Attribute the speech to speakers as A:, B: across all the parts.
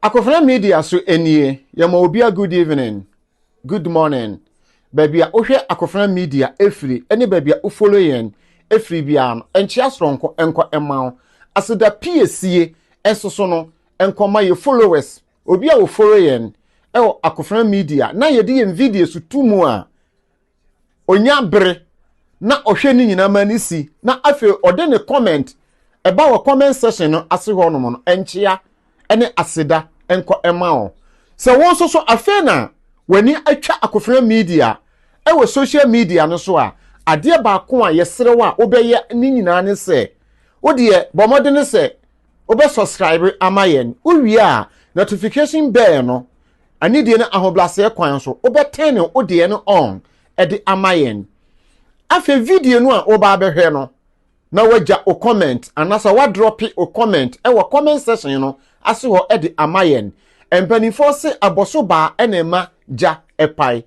A: Akofena Media so nie, yɛma obia good evening, good morning, baabi a wohwɛ Akofena Media ɛfiri ne baabi a wo follow yɛn ɛfiri biara no, nkyea soronko nkɔ mma wo. Aseda piesie nso so no nkɔ ma yɛ followers, obi a wo follow yɛn ɛwɔ Akofena Media na yɛde yɛn videos to mu a, Ɔnya bere na ɔhwɛ ne nyinaa ma ne si na afei ɔde ne comment ɛba wɔ comment section no ase hɔ nom no, nkyea ne aseda nkɔ ɛma wo. Sɛ wo nso so afei na w'ani atwa Akofena Media ɛwɔ social media no so a, adeɛ baako a yɛsrɛ wo a wobɛyɛ ne nyinaa ne sɛ, wo deɛ bɔ mmɔden sɛ wobɛ subscribe ama yɛn. Wowie a, notification bell no Anidie ne ahobraseɛ kwan so wobɛtɛn ne wo deɛ no on de ama yɛn. Afei video no a woba abɛhwɛ no na wagya wo comment anaasɛ wadrɔpe wo comment wɔ comment section no ase hɔ de ama yɛn. Mpanimfoɔ se abɔso baa na ɛma gya pae.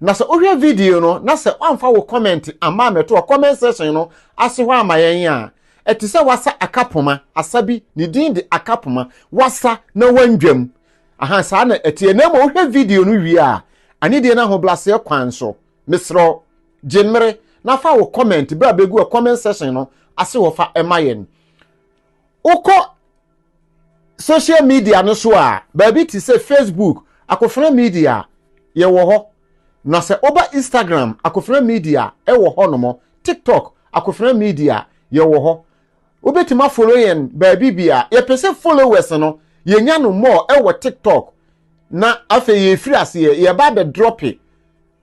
A: Na sɛ wohwɛ video no na sɛ woamfa wo comment amma ammɛto wɔ comment section no ase hɔ ama yɛn a, ɛte sɛ wasa akapoma, asa bi, ne din de akapoma, wasa na wandwam. Aha, saa na ɛteɛ. Na mmom wohwɛ video no wie a, anidie no ahobrɛaseɛ kwan so, mesrɛ wo, gye mmere na fa wo comment berɛ a bɛgu wɔ comment section no ase hɔ fa ɛma yɛn. Wokɔ social media no so a, baabi te sɛ Facebook, Akofena Media, yɛwɔ hɔ. Na sɛ woba Instagram, Akofena Media ɛwɔ hɔ nom. TikTok, Akofena Media, yɛwɔ hɔ. Wobɛtumi afollow yɛn baabi bia. Yɛpɛ sɛ followers no, yɛnya no more ɛwɔ TikTok. Na afei yɛfiri aseɛ, yɛba abɛdrɔpe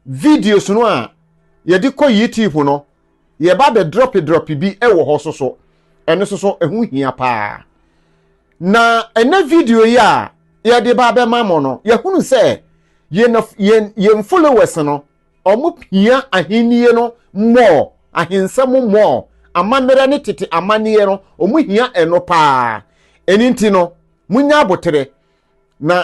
A: videos no a yɛde kɔ YouTube no. Yɛba abɛdrɔpe drɔpe bi wɔ hɔ so so. Ɛno nso so ɛho hia paa. Na ɛnɛ video yi a yɛde ba abɛma mo no, yɛhunu sɛ yɛn yɛn yɛn followers no, wɔn hia ahennie no more, ahensɛm more, amammerɛ ne tete amanneɛ no, wɔn hia ɛno paa. Ɛno nti no, munya aboterɛ na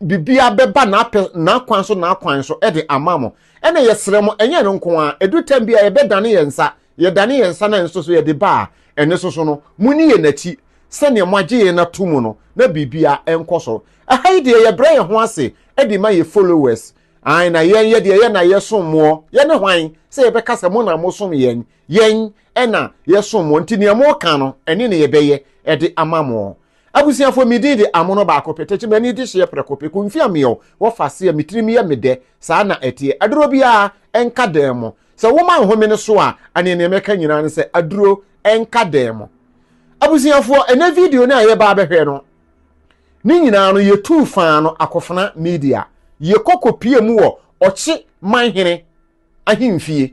A: biribiara bɛba n'apɛ n'akwan so n'akwan so de ama mo. Ɛna yɛsrɛ mo, ɛnyɛ ɛno nko ara, ɛdu tam bi a yɛbɛdane yɛn nsa, yɛdane yɛn nsa na nso so yɛde ba a, ɛno nso so no, monni yɛn akyi sɛdeɛ moagye yɛn ato mu no, na biribiara nkɔ so. Ɛha yi deɛ yɛbrɛ yɛn ho ase de ma yɛ followers. Ae, na yɛn yɛ deɛ yɛn na yɛsom moɔ. Yɛne hwan sɛ yɛbɛka sɛ mo na mosom yɛn? Yɛn na yɛsom moɔ. Nti deɛ moka no, ɛne ne yɛbɛyɛ de ama moɔ. Abusuafoɔ, me din de Amono baako pɛ, tɛkyi m'ani de hyeɛ prɛko pɛ, Kumfi Ameyaw, wɔ fa seɛ, me tirim yɛ me dɛ, saa na ɛteɛ. Aduro biara nka dan mu. Sɛ woma nhome no so a, ɛneɛ neɛ mɛka nyinaa ne sɛ aduro nka dan mu. Abusuafoɔ, ɛnɛ video no a yɛba abɛhwɛ no, ne nyinaa no yɛtuu faa no Akofena Media. Yɛkɔ kɔpie mu wɔ Ɔkye Manhene ahemfie.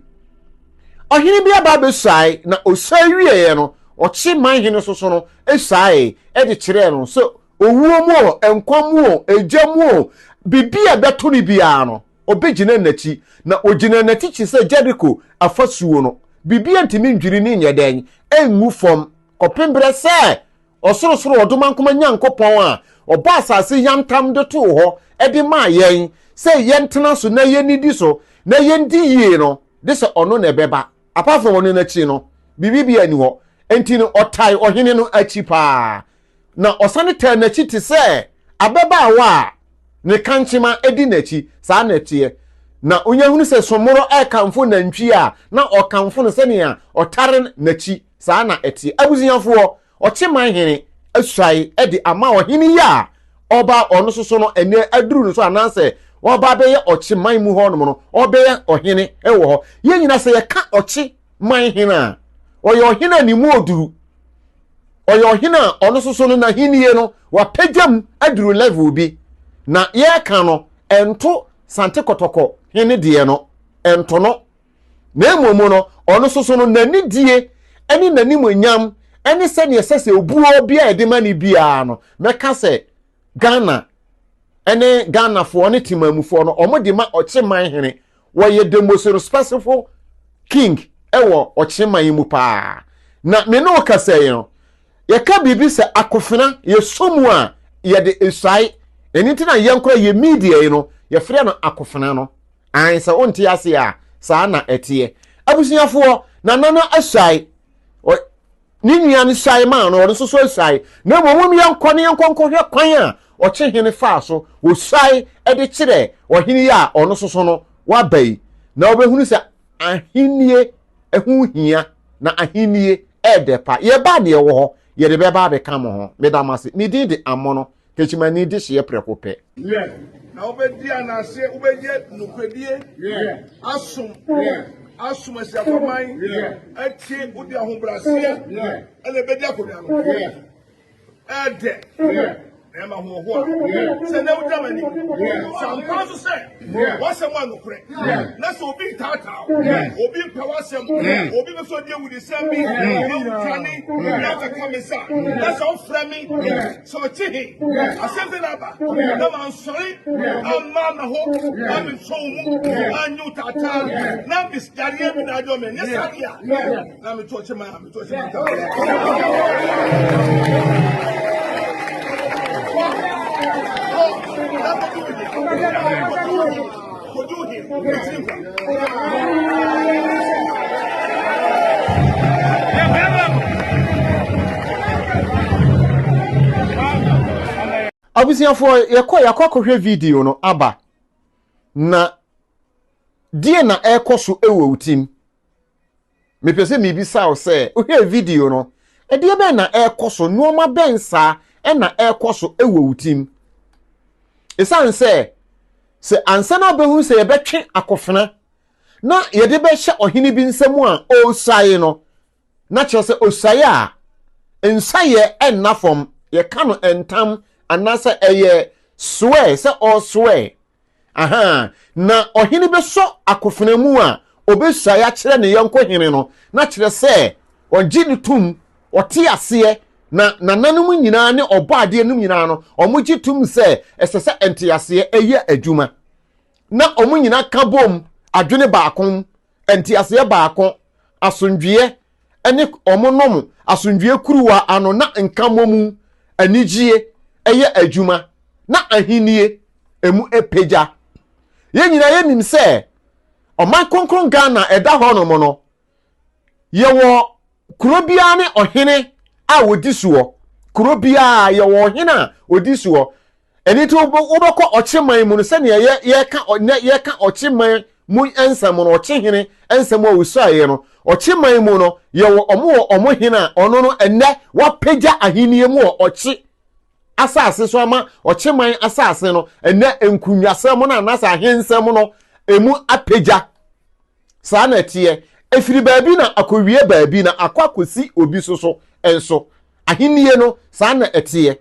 A: Ɔhene bi aba abɛsuae, na ɔsuae wieeɛ no, ɔkye man hene soso no suae de kyerɛɛ no sɛ owuo mu o, nkwa mu o, egya mu o, biribi a ɛbɛto no biara no, ɔbɛgyina n'akyi. Na ɔgyina n'akyi kye sɛ Jeriko afasuo no, biribi ntumi ndwiri ne nyɛ dɛn, ɛngu fam, kɔpem berɛ sɛ Ɔsorosoro Ɔdomankoma Nyankopɔn a ɔbɔɔ asase yantam de too hɔ de maa yɛn sɛ yɛntena so na yennidi so na yendi yie no, de sɛ ɔno na ɛbɛba. Apart from ɔno no akyi no, biribi biara nni hɔ. Enti no, ɔtae ɔhene no akyi paa, na ɔsane taa n'akyi te sɛ ababaawa a ne kankyema di n'akyi. Saa na ɛteɛ. Na onya hunu sɛ sommorɔ rekamfo nantwie a, na ɔkamfo no sɛnea ɔtare n'akyi. Saa na ɛteɛ. Abusuafoɔ, ɔkyeman hene asuae de ama ɔhene yi a ɔba ɔno nso so no ɛnɛ aduru no so anaasɛ ɔba abɛyɛ ɔkyeman mu hɔnom no, ɔbɛyɛ ɔhene wɔ hɔ. Yɛn nyinaa sɛ yɛka ɔkyeman hene a, ɔyɛ ɔhene a ne mu oduru. Ɔyɛ ɔhene a ɔno nso so no n'ahennie no wapagya mu aduru level bi. Na yɛreka no, ɛnto Sante Kɔtɔkɔ hene deɛ no, ɛnto no. Na mmom no, ɔno nso so no, n'anidie ne n'animuonyam ne sɛdeɛ ɛsɛ sɛ obuo bi a yɛde ma no biara no, mɛka sɛ Ghana ne Ghanafoɔ ne temamufoɔ no, wɔn de ma Ɔkyeman hene. Wɔyɛ the most respectful king wɔ Ɔkyeman mu paa. Na me ne wo kasa yi no, yɛka biribi sɛ akofena, yɛsɔ mu a, yɛde esuae. Ɛno nti na yɛn koraa yɛ media yi no, yɛfrɛ no akofena no. Aane, sɛ wonte aseɛ a, saa na ɛteɛ. Abusuafoɔ, Nana no asuae. Ɔ, ne nua no suae maa no, ɔno nso so asuae. Na mmom mom yɛnkɔ na yɛnkɔ nkɔhwɛ kwan a ɔkyehene faa so ɔsuae de kyerɛɛ ɔhene yi a ɔno soso no waba yi, na wobɛhunu sɛ ahennie ho hia na ahennie ɛɛdɛ pa. Yɛba deɛ ɛwɔ hɔ, yɛde bɛba abɛka mo ho. Meda mo ase. Me din de Amono, Tekyimani dehyeɛ prɛko pɛ.
B: Na wobɛdi anaase wobɛyɛ nokorɛdie asom asom asiafaman atie wode ahobrɛaseɛ ɛna ɛbɛdi akonnwa no ɛdɛ na ɛma hoɔhoa sɛ na wogya m'anim sɛ ampa nso sɛ w'asɛm a nokorɛ na sɛ obi ntaataa obi mpɛ w'asɛm obi bɛ sɛ ɔde awudisɛm bi na wodwane na abɛka me sa na sɛ wofrɛ me sɛ ɔkye he asɛm sɛ na aba na mansɔre amma me ho amentɔ wo mu anyɛ wo taataa na yareɛ bi na adɔ me nyɛ saa deɛ a na meto ɔkye ma
A: Abusuafoɔ yɛkɔ yɛakɔ akɔhwɛ video no aba na deɛ na ɛrekɔ so wɔ wo tim. Mepɛ sɛ mebisa wo sɛ, wohwɛɛ video no, ɛdeɛ bɛn na ɛrekɔ so, nneɛma bɛn saa na ɛrekɔ so wɔ wo tirim? Ɛsiane sɛ, sɛ ansa na wobɛhunu sɛ yɛbɛtwe akofena na yɛde bɛhyɛ ɔhene bi nsam a ɔresuae no, na kyerɛ sɛ ɔsuae a, nsaeɛ ɛnna fam, yɛka no ntam anaasɛ ɛyɛ soɛ sɛ ɔresoɛ. Ahaa, na ɔhene bɛsɔ akofena mu a ɔbɛsuae akyerɛ ne yɔnko hene no, na kyerɛ sɛ ɔgye no tom, ɔte aseɛ, na nananom nyinaa ne ɔbɔadeɛ nom nyinaa no, wɔgye tom sɛ ɛsɛ sɛ nteaseɛ yɛ adwuma. Na wɔn nyinaa ka bom, adwene baako, nteaseɛ baako, asomdwoeɛ ne wɔnom asomdwoeɛ kuruwa ano na nkamomu, anigyie yɛ adwuma, na ahennie emu pagya. Yɛn nyinaa yɛnim sɛ ɔman kronkron Ghana ɛda hɔnom no, yɛwɔ kuro biara ne ɔhene a wɔdi soɔ. Kuro biara yɛwɔ ɔhene a ɔdi soɔ. Ɛno nti wobɛkɔ ɔkyeman mu no sɛnea yɛ yɛka nɛ yɛka ɔkyeman mu nsɛm no ɔkyehene nsɛm a ɔsuaeɛ no ɔkyeman mu no yɛwɔ ɔmo wɔ ɔmo hene a ɔno no ɛnɛ wapagya ahennie mu wɔ ɔkye asase so ama ɔkyeman asase no ɛnɛ nkunnwasɛm no anaasɛ ahensɛm no emu apagya saa na ɛteɛ ɛfiri baabi na akɔwie baabi na akɔ akɔsi obi so so nso ahennie no saa na ɛteɛ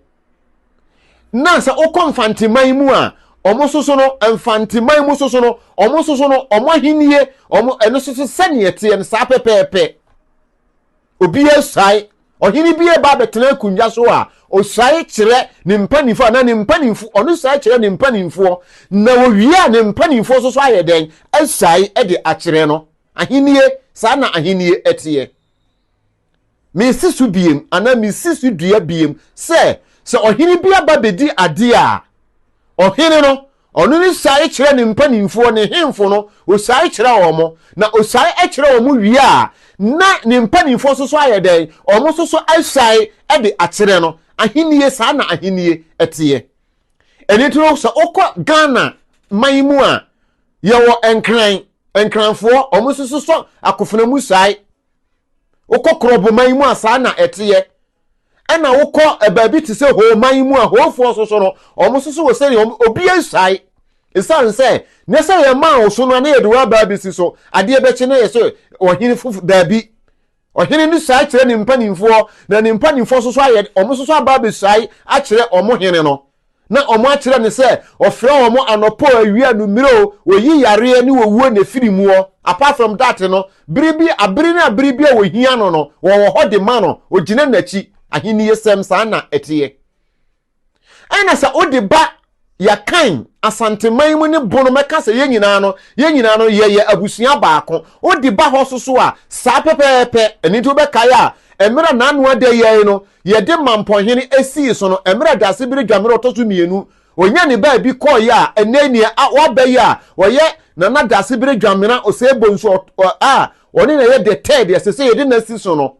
A: Na sɛ wokɔ Mfanteman mu a, wɔn nso so no, Mfanteman mu nso so no, wɔn nso so no, wɔn ahennie, wɔn ɛno nso so sɛnea ɛteɛ no saa pɛpɛɛpɛ. Obi asuae, ɔhene bi reba abɛtena akonnwa so a, osuae kyerɛ ne mpanimfoɔ anaa ne mpanimfoɔ, ɔno suae kyerɛ ne mpanimfoɔ, na owie a ne mpanimfoɔ nso so ayɛ dɛn asuae de akyerɛ no. Ahennie, saa na ahennie ɛteɛ. Mesi so biem anaa mesi so dua biem sɛ, sɛ ɔhene bi aba bɛdi adeɛ a, ɔhene no, ɔno ne suae kyerɛ ne mpanimfoɔ, ne hemfo no, ɔsuae kyerɛ wɔn, na ɔsuae kyerɛ wɔn wie a, na ne mpanimfoɔ nso so ayɛ dɛn? Wɔn nso so asuae de akyerɛ no. Ahennie, saa na ahennie teɛ. Ɛno nti no, sɛ wokɔ Ghana man mu a, yɛwɔ Nkran, Nkranfoɔ, wɔn nso so sɔ akofena mu suae. Wokɔ Korɔboman mu a saa na ɛteɛ. Ɛna wokɔ eh, baabi te sɛ Hooman mu a Hoofoɔ nso so no, wɔn nso so wɔ sɛdeɛ wɔn obi nsae. Ɛsiane sɛ nyɛ sɛ yɛmaa wo so no na yɛde wo aba abɛsi so, adeɛ bɛkye na yɛ sɛ ɔhene foforɔ daabi. Ɔhene no suae kyerɛ ne mpanimfoɔ na ne mpanimfoɔ nso so ayɛ wɔn nso so aba abɛsuae akyerɛ wɔn hene no. na wɔakyerɛ no sɛ ɔfrɛ wɔn anɔpa o awia anummerɛ o oyi yareɛ ne owuo na ɛfiri muɔ apart from that no bere bi abere ne abere bi a wɔhia no no wɔwɔ hɔ de ma no ogyina n'akyi ahennie sɛm saa na ɛteɛ ɛna sɛ wode ba yɛkan asanteman mu ne bono mɛka sɛ yɛn nyinaa no yɛn nyinaa no yɛyɛ abusua baako wode ba hɔ so so a saa pɛpɛɛpɛ ɛno nti wobɛkae a mmerɛ n'ano ada yɛn no yɛde Mampɔnhene sii so no, mmerɛ Dasebere Dwamere ɔtɔ so mmienu, ɔnya ne baabi kɔeɛ a, ɛnnɛ nea waba yi a ɔyɛ Nana Dasebere Dwamena Osei-Bonsu a ɔne na ɛyɛ the third, ɛsɛ sɛ yɛde no asi so no,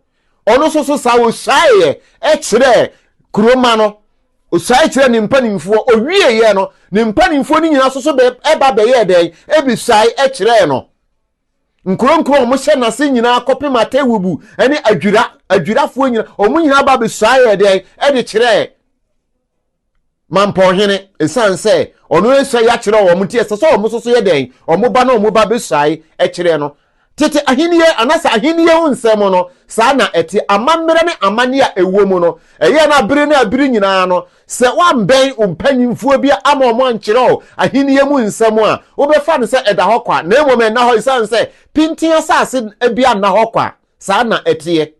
A: ɔno nso so saa ɔsuaeɛ kyerɛɛ kuroma no. Osuae kyerɛ ne mpanimfoɔ. Owieeɛ no, ne mpanimfoɔ no nyinaa nso so bɛ, ɛba bɛyɛɛ dɛn? Ɛbisuae kyerɛɛ no. Nkuro nkuro a wɔhyɛ n'ase nyinaa kɔpem Atewubu ne Adwira, Adwirafoɔ nyinaa, wɔn nyinaa ba bɛsuae yɛ dɛn? Ɛde kyerɛɛ Mampɔnhene. Ɛsiane sɛ ɔno asuae akyerɛ wɔn nti, ɛsɛ sɛ wɔn nso so yɛ dɛn? Wɔn ba na wɔn ba bɛsuae kyerɛ no. Tete ahenni anaasɛ ahenni ho nsɛm no, saa na ɛte. Amammerɛ ne amanneɛ a ɛwɔ mu no, ɛyɛ na bere ne bere nyinaa no, sɛ woambɛn wo mpanyimfoɔ bi ama wɔn ankyerɛ wo ahenni mu nsɛm a, wobɛfa no sɛ ɛda hɔ kwa, na mmom ɛnna hɔ esiane sɛ pintinn asase bi anna hɔ kwa. Saa na ɛteɛ.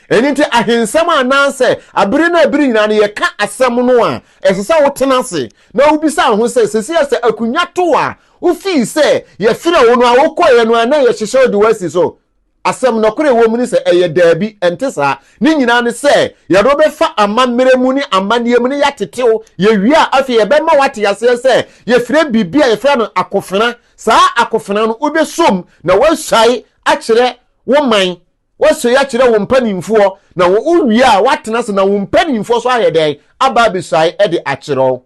A: Ɛno nti, ahensɛm anaasɛ abere no abere nyinaa no yɛka asɛm no a, ɛsɛ sɛ wotena ase na wobisa wo ho sɛ, sɛsi a sɛ akonnwa to a, wofii sɛ yɛfrɛ wo no a wokɔeɛ no a na yɛhyehyɛ wo de woasi so? Asɛm nɔkorɛ ɛwɔ mu ne sɛ ɛyɛ daabi, ɛnte saa. Ne nyinaa ne sɛ yɛde wo bɛfa amammerɛ mu ne amanneɛ mu ne yɛatete wo. Yɛwie a, afei yɛbɛma woate aseɛ sɛ yɛfrɛ biribi a yɛfrɛ no akofena. Saa akofena no, wobɛsom na woasuae akyerɛ wo man. Woasua akyerɛ wo mpanimfoɔ, na wowie a woatena ase na wo mpanimfoɔ nso ayɛ dɛn? Aba abɛsuae de akyerɛ wo.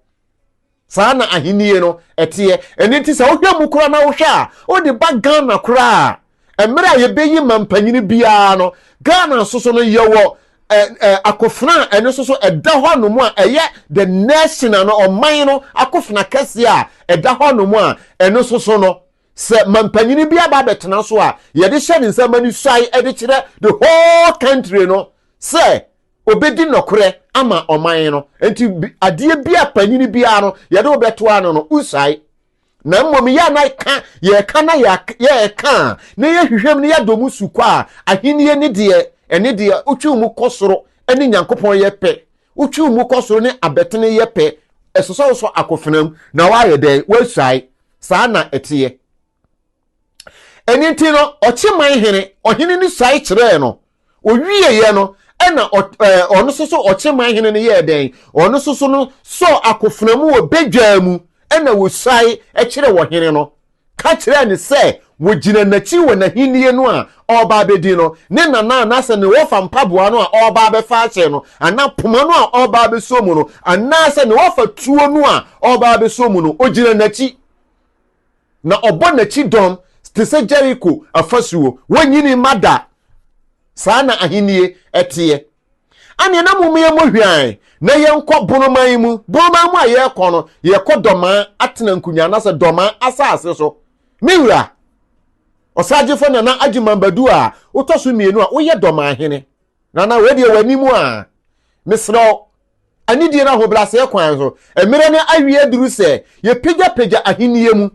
A: Saa na ahennie no ɛteɛ. Ɛno nti sɛ wohwɛ mu koraa na wohwɛ a, wode ba Ghana koraa a, mmerɛ a yɛbɛyi mampanyini biara no, Ghana nso so no yɛwɔ akofena a ɛno nso so ɛda hɔ nom a ɛyɛ the national no, ɔman no akofena kɛseɛ a ɛda hɔ nom a ɛno nso so no, sɛ mampanyini bi aba abɛtena so a, yɛde hyɛ ne nsa ma no suae de kyerɛ the whole country no sɛ obedi nɔkorɛ ama ɔman no. Nti adeɛ bi a panyini biara no yɛde wo bɛto ano no, wosuae. Na mmom yɛ a na ka yɛka na yɛka a na yɛhwehwɛ mu na yɛadɔ mu su kɔ a, ahennie ne deɛ ɛne deɛ wotwe mu kɔ soro ne Nyankopɔn yɛ pɛ. Wotwe mu kɔ soro ne abɛtene yɛ pɛ. Ɛsɛ sɛ wosɔ akofena mu na woayɛ dɛn? Woasuae. Saa na ɛteɛ. Ɛno nti no, ɔkyeman hene, ɔhene no suae kyerɛɛ no. Owieeɛ no, ɛna ɔno nso so ɔkyeman hene no yɛɛ dɛn? Ɔno nso so no sɔɔ akofena mu wɔ badwaa mu, ɛna wɔsuae kyerɛ ɔhene no, ka kyerɛɛ no sɛ wɔgyina n'akyi wɔ n'ahennie no a ɔreba abɛdi no, ne nana anaasɛ ne wɔfa mpaboa no a ɔreba abɛfa ahyɛ no, anaa poma no a ɔreba abɛsɔ mu no, anaasɛ ne wɔfa tuo no a ɔreba abɛsɔ mu no, ɔgyina n'akyi. Na ɔbɔ n'akyi dɔm te sɛ Jeriko afasuo. Wɔnyini mma da. Saa na ahennie ɛteɛ. Aneɛ na mom yɛmmɔ hwan na yɛnkɔ bonoman mu. Bonoman mu a yɛrekɔ no, yɛkɔ dɔmaa atena nkunya anaasɛ dɔmaa asase so. Me wura, Ɔsagyefo Nana Agyeman Badu a wotɔ so mmienu a woyɛ dɔmaa hene. Nana, wei deɛ w'anim a, mesrɛ wo, anidie no ahobrɛaseɛ kwan so, mmerɛ no awie aduru sɛ yɛpagyapagya ahennie mu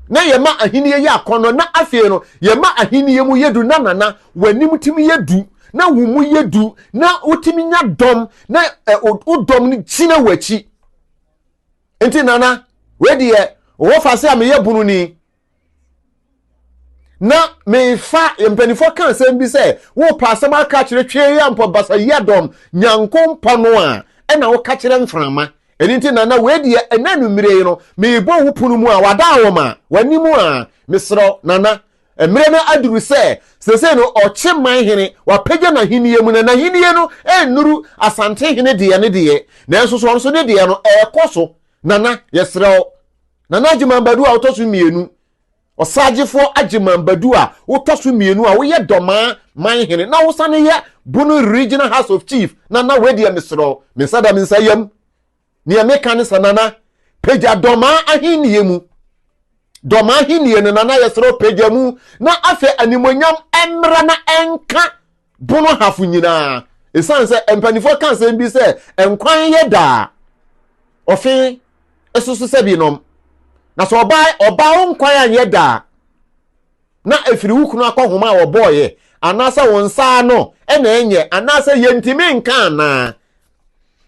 A: na yɛma ahennie yɛ akɔnnɔ na afei no yɛma ahennie mu yɛ du na nana w'anim tumi yɛ du na wo mu yɛ du na wotumi nya dɔm na wo dɔm no gyina w'akyi. Nti nana, wei deɛ wɔ fa sɛ a meyɛ bunu ni na mefa mpanimfoɔ ka asɛm bi sɛ wopɛ asɛm aka akyerɛ twe yɛ mpɔ basa yi adɔm nyanko mpɔ no a ɛna woka kyerɛ mframa. Ɛno nti nana wei deɛ ɛna anummerɛ yi no merebɔ wo pono mu a wada wo ma w'anim a mesrɛ nana mmerɛ no aduru sɛ sesei no ɔkye man hene wapagya n'ahennie mu na n'ahennie no ɛnnuru Asante hene deɛ ne deɛ nanso so ɔno so ne deɛ no ɛrekɔ so. Nana yɛsrɛ wo Nana Agyeman Badu a wotɔ so mmienu, Ɔsaagyefoɔ Agyeman Badu a wotɔ so mmienu a woyɛ Dɔmaa man hene na wosane yɛ Bono Regional House of Chief. Nana wei deɛ mesrɛ wo, me nsa da me nsa yam. Neɛ meka ne sɛ Nana, pagya Dɔmaa ahennie mu. Dɔmaa ahennie no Nana yɛsrɛ wo pagya mu na afei animonyam mmra na ɛnka Bono hafo nyinaa. Esiane sɛ mpanimfoɔ ka asɛm bi sɛ nkwan yɛ daa, ɔfe nso so sɛ binom. Na sɛ ɔbaa ɔbaa wo nkwan anyɛ daa na ɛfiri wo kunu akɔhoma a wɔbɔɔyɛ anaasɛ wo nsa ano na ɛnyɛ anaasɛ yɛntumi nka anaa.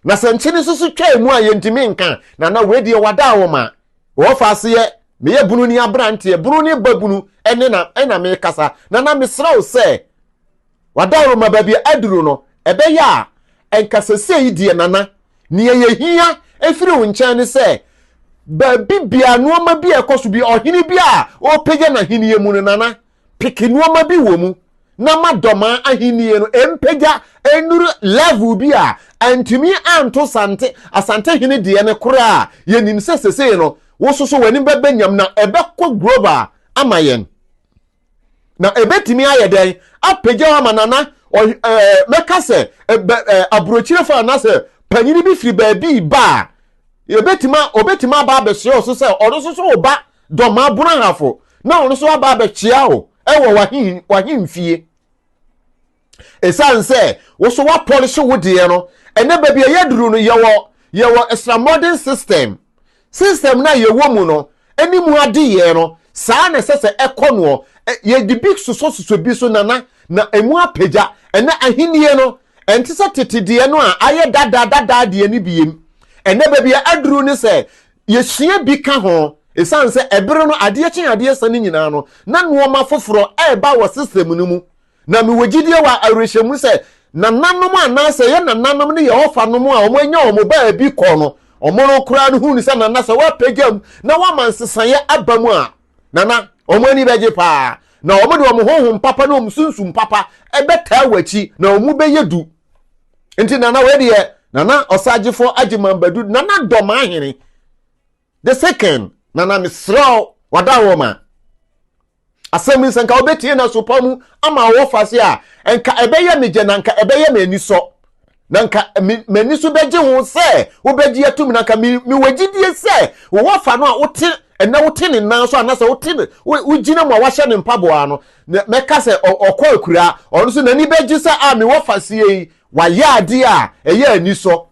A: Na sɛ nkyene nso so twaa mu a yɛntumi nka na na wei deɛ wada wo ma wɔfa aseɛ meyɛ bunu ni aberanteɛ bunu ne babunu ɛne na ɛna mekasa na na mesrɛ wo sɛ W'adaworoma baabi a aduru no, ɛbɛyɛ a ɛnka sesei deɛ Nana, nea yɛhia firi wo nkyɛn ne sɛ, baabi biara nnoɔma bi a ɛkɔ so bi, ɔhene bi a ɔrepagya n'ahennie mu no, Nana, peke nnoɔma bi wɔ mu. na ma Dɔmaa ahennie no mpagya nnuru level bi a antumi anto Sante Asantehene deɛ no koraa a, yɛnim sɛ sesei no wo so so w'anim bɛbɛ nyam na ɛbɛkɔ global ama yɛn. Na ɛbɛtumi ayɛ dɛn apagya wo ama nana ɛɛ mɛka sɛ ɛbɛ ɛɛ aburokyirefo anaasɛ panyini bi firi baabi ba a yɛbɛtumi ɔbɛtumi aba abɛsoɛ wo so sɛ ɔno nso so ba Dɔmaa Brahafo na ɔno nso aba abɛkyea wo wɔ w'ahemfie. Ɛsiane sɛ wo so woapɔlehye wo deɛ no, ɛnɛ baabi a yɛaduru no yɛwɔ yɛwɔ extra-modern system. System no a yɛwɔ mu no, ɛne mu adeyɛ no, saa na ɛsɛ sɛ ɛkɔ noɔ. Yɛde bi sosɔsosɔ bi so nana na ɛmu apagya. Ɛnɛ ahennie no, ɛnte sɛ tete deɛ no a ayɛ dadaa dadaa deɛ no biem. Ɛnɛ baabi a aduru ne sɛ Yɛsua bi ka ho. Esiane sɛ ɛbere no adeɛ kye adeɛ sa no nyinaa no, na nnoɔma foforɔ reba wɔ system no mu. Na mewɔ gyidie wɔ awerɛhyɛmu sɛ nananom anaasɛ yɛ nananom ne yɛ ɔfanom a wɔn anya wɔn baabi kɔ no, wɔn no koraa no hunu sɛ nana sɛ woapagya mu na woama nsesaeɛ aba mu a, nana wɔn ani bɛgye paa. Na wɔn de wɔn honhom papa ne wɔn sunsum papa bɛtaa w'akyi na wɔn bɛyɛ du. Nti nana wei deɛ nana ɔsagyefoɔ Agyeman Badu nana Dɔmahene the second nana mesrɛ wo wada wɔ ma asɛm yi sɛ nka wobɛtie na sopa mu ama wɔ fa se a nka ɛbɛyɛ me gyɛ na nka ɛbɛyɛ me anisɔ na nka m'ani so bɛgye ho sɛ wobɛgye atum na nka mewɔ gyidie sɛ wowɔ fa no a wote ɛnɛ wote ne nan so anaasɛ wote ne wogyina mu a wahyɛ ne mpaboa no mɛka sɛ ɔkɔ akura ɔno nso n'ani bɛgye sɛ a mewɔ faseɛ yi wayɛ adeɛ a ɛyɛ anisɔ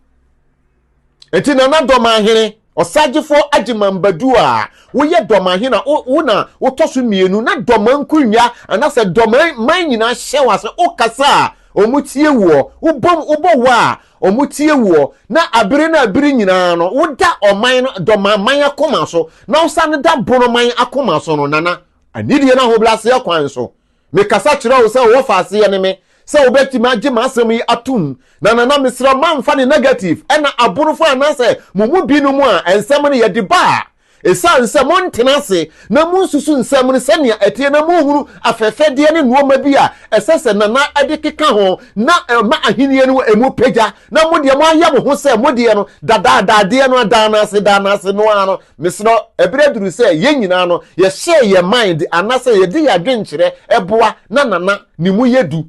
A: nti nana dɔmahene ɔsagyefoɔ agyemambadu a woyɛ dɔmahene a wo na wotɔ so mmienu na dɔma nkonnwa anaasɛ dɔma man nyinaa hyɛ wo ase wokasa a wɔn tie woɔ wobɔ wobɔ wɔ a wɔn tie woɔ na abere na abere nyinaa no woda ɔman no dɔmaman akoma so na wosan da bonoman akoma so no nana Anidie ne ahobrɛaseɛ kwan so, mekasa kyerɛ wo sɛ wowɔ faaseɛ ne me, sɛ wobɛtumi agye m'asɛm yi atom. Na Nana mesrɛ wo mamfa no negative, ɛna aborofoɔ anaasɛ mo mu binom a nsɛm no yɛde ba a, ɛsiane sɛ montena ase na monsusu nsɛm no sɛnea ɛteɛ na monhunu afɛfɛdeɛ ne nnoɔma bi a ɛsɛ sɛ Nana de keka ho na ɛma ahennie no ɛmu pagya, na mo deɛ moayɛ mo ho sɛ mo deɛ no dadaadaadeɛ no adaa no ase daa no ase no ara no, Mesrɛ, ɛberɛ aduru sɛ yɛn nyinaa no yɛhyɛ yɛn mind anaasɛ yɛde yɛn adwenkyerɛ boa na Nana ne mu yɛ du.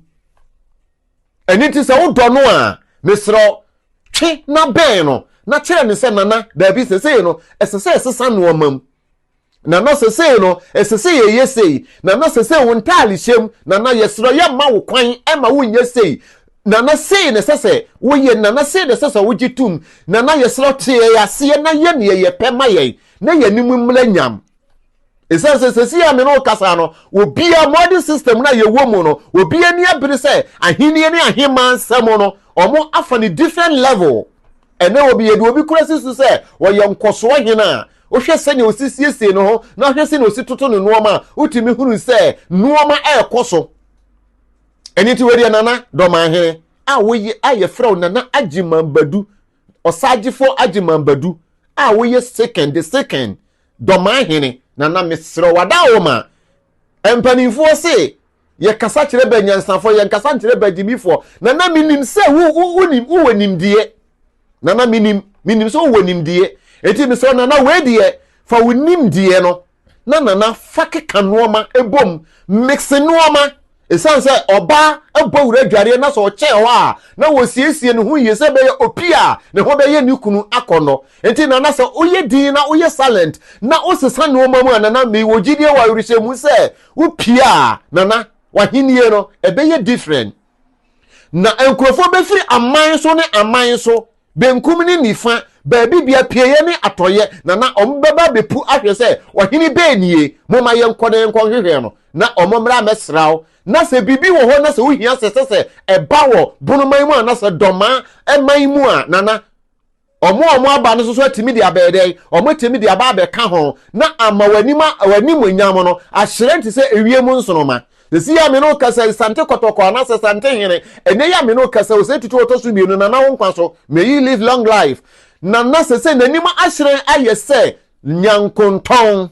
A: Ɛno nti sɛ wodɔ no a, mesrɛ twe na bɛn no na kyerɛ no sɛ Nana, daabi sesei no ɛsɛ sɛ ɛsesa nnoɔma mu. Nana sesei no ɛsɛ sɛ yɛyɛ sei. Nana sesei wo ntaale hyɛ mu. Nana yɛsrɛ yɛmma wo kwan ma wonyɛ sei. Nana sei na ɛsɛ sɛ woyɛ, Nana sei na ɛsɛ sɛ wogye tom, Nana yɛsrɛ wo te yɛn aseɛ na yɛ neɛ yɛpɛ ma yɛn na yɛn anim mmra nyam. Ɛsiane sɛ sɛsi a me ne wo kasa no, obiara modern system no a yɛwɔ mu no, obiara ani abere sɛ ahennie ne ahemmaa nsɛm no, wɔn afa no different level. Ɛnɛ obi yɛde obi kura si so sɛ ɔyɛ nkɔsoɔ hene a, wohwɛ sɛnea ɔsi siesie ne ho na wohwɛ sɛnea ɔsi toto ne nneɛma a, wotumi hunu sɛ nneɛma ɛrekɔ so. Ɛno nti wei deɛ Nana Dɔmanhene a woyɛ a yɛfrɛ wo Nana Agyeman Badu, Ɔsaagyefoɔ Agyeman Badu a woyɛ second, the second Dɔmanhene, Nana mesrɛ wo adaworoma. Mpanimfoɔ se yɛkasa kyerɛ bɛ nyansafoɔ, yɛnkasa nkyerɛ bɛ agyimifoɔ. Nana menim sɛ wo wo wonim wowɔ nimdeɛ. Nana menim menim sɛ wowɔ nimdeɛ. Enti mesrɛ wo Nana wei deɛ fa wo nimdeɛ no na nana fa keka nnoɔma bom mix nnoɔma ɛsiane sɛ ɔbaa bɔ wura adwareɛ na sɛ ɔkyɛɛ hɔ a na wɔsiesie ne ho yie sɛ ɛbɛyɛ opi a ne ho bɛyɛ ne kunu akɔnnɔ nti nana sɛ woyɛ din na woyɛ silent na wosesa nnoɔma mu a nana mewɔ gyidie wɔ awerɛhyɛmu sɛ wopie a nana w'ahennie no ɛbɛyɛ different na nkurɔfoɔ bɛfiri aman so ne aman so benkum ne nifa, baabi bia pieeɛ ne atɔeɛ, na na wɔbɛba abɛpu ahwɛ sɛ ɔhene bɛn nie, momma yɛnkɔ na yɛnkɔhwehwɛ no, na wɔmmra mmɛsra wo. Na sɛ biribi wɔ hɔ na sɛ wohia sɛ ɛsɛ sɛ ɛba wɔ bonoman mu anaasɛ dɔmaa man mu a, nana, wɔn a wɔn aba no nso so atumi de abɛyɛ dɛn? Wɔn atumi de aba abɛka ho, na ama w'anim w'animuonyam no ahyerɛn te sɛ ewiem nsoromma. Sɛsi yi a me ne wo kasa yi, Sante Kɔtɔkɔ anaasɛ Sante Hene, ɛnɛ yi a me ne wo kasa yi, Osei Tutu ɔtɔ so mmienu, Nana wo nkwa so, may you live long life. Nana sɛsɛ n'anim ahyerɛn ayɛ sɛ nyankontɔn.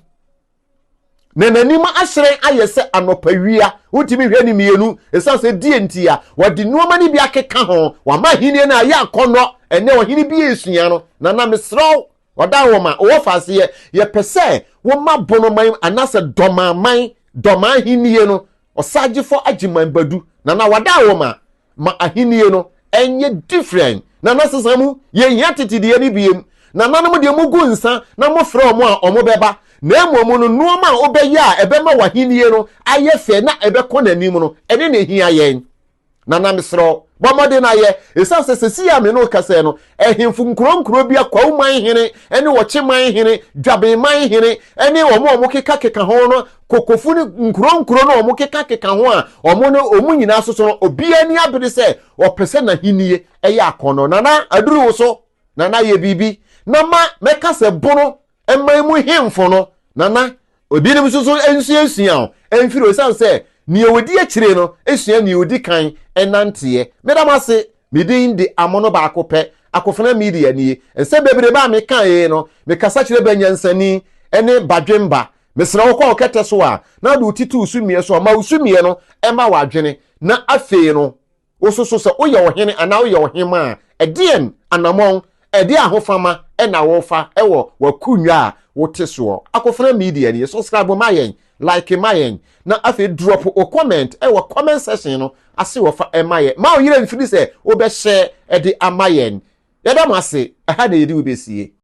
A: Na n'anim ahyerɛn ayɛ sɛ anɔpawia. Wontumi nhwɛ ne mmienu, ɛsiane sɛ deɛ nti a wɔde nneɛma no bi akeka ho, wama ahenni no ayɛ akɔnnɔ. Ɛnnɛ ɔhene bi resua no. Nana, mesrɛ wo, ɔda wo ma wɔ faseɛ. Yɛpɛ sɛ woma Bonoman anaasɛ Dɔmaman, Dɔmaa ahenni no, Ɔsagyefo Agyeman Badu. Nana, wada wo ma ma ahenni no ɛnyɛ different. Nana sesa mu, yɛnhia tete deɛ no biem. Nananom deɛ mogu nsa na mofrɛ wɔn a wɔn bɛba. Na mmom no, nnoɔma a wobɛyɛ a ɛbɛma w'ahenni no ayɛ fɛ na ɛbɛkɔ n'anim no, ɛne na ɛhia yɛn. Nana mesrɛ wo, bɔ mmɔden na yɛ. Ɛsiane sɛ seesei a me ne wo kasa yi no, ahemfo nkuro nkuro bi, Kwawu man hene ne Ɔkye man hene, Dwaben man hene ne wɔn a wɔkekakeka ho no, Kokofo ne nkuro nkuro no a wɔkekakeka ho a wɔn no, wɔn nyinaa soso no, obiara ani abere sɛ ɔpɛ sɛ n'ahennie yɛ akɔnnɔ. Nana, aduru wo so. Nana, yɛ biribi. Na ma mɛka sɛ bono man mu hemfo no, Nana, ebinom nso so nsuasua o, ɛmfiri o, ɛsiane sɛ nea ɔdi akyire no sua nea ɔdi kan nanteɛ. Meda mo ase, me din de Amono baako pɛ, Akofena Media nie. Nsɛm bebrebe a mekaeɛ no, mekasa kyerɛ Banyansani ne Badwemba. Mesrɛ wo kɔ wo kɛtɛ so a, na wode wo ti to wo sumiiɛ so a, ma wo sumiiɛ no mma w'adwene, na afei no, Wosusu sɛ woyɛ ɔhene anaa woyɛ ɔhemmaa a, ɛdeɛn anammɔn, ɛdeɛn ahofama na worefa wɔ w'akonnwa a wote soɔ? Akofena Media nie, subscribe ma yɛn, like ma yɛn, na afei drop wo comment wɔ comment section no ase wɔ fa ma yɛn. Mma wo yerɛ mfiri sɛ wobɛ share de ama yɛn. Yɛda mo ase, ɛha na yɛde wo bɛsie.